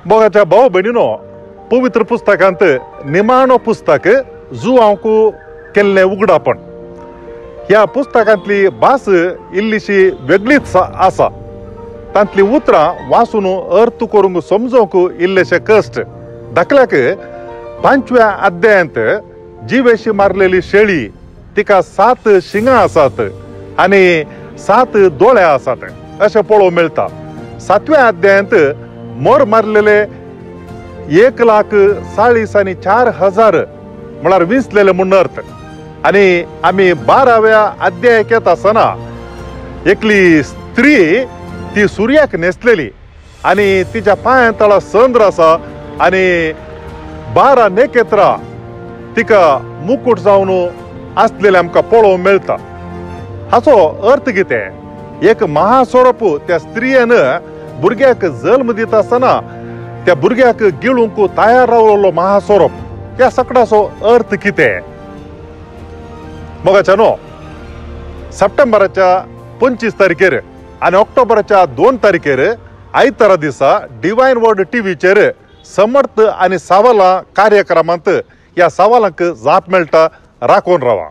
मोगाच्या भाव भयणीनो, पवित्र पुस्तकांत निमाणो पुस्तक जुवांक केल्लें उगडापण. ह्या पुस्तकांतली भास इल्लीशी वेगळीच आसा. तांतली उतरां वाचून अर्थ करूंक समजूंक इल्लेशे कश्ट. दाखल्याक 5व्या अध्यायांत जिवेशी मारलेली शेळी, तिका 7 शिंगां आसात आनी 7 दोळे आसात अशें पळोवंक मेळटा. 7व्या अध्यायांत मोर मारलेले 1,44,000 म्हळ्यार विंचलेले म्हूण अर्थ. आनी आमी 12व्या अध्यायाक येता आसतना एकली स्त्री ती सुर्याक न्हेसलेली आनी तिच्या पांया तळा चंद्र आसा आनी 12 नखेत्रां तिका मुकूट जावन आसलेले आमकां पळोवंक मेळटा. हाचो अर्थ कितें? एक महासोरप त्या स्त्रियेन भुरग्याक जल्म दिता आसतना त्या भुरग्याक गिळूंक तयार रावलो महासोरप. ह्या सगळ्याचो अर्थ कितें? मोगाच्या न्हू, सप्टेंबराच्या 25 तारखेर आनी ऑक्टोबराच्या 2 तारखेर आयतारा दिसा डिवायन वर्ड टीव्हीचेर समर्थ आनी सवालां कार्यक्रमांत ह्या सवालांक जाप मेळटा. राखून रावा.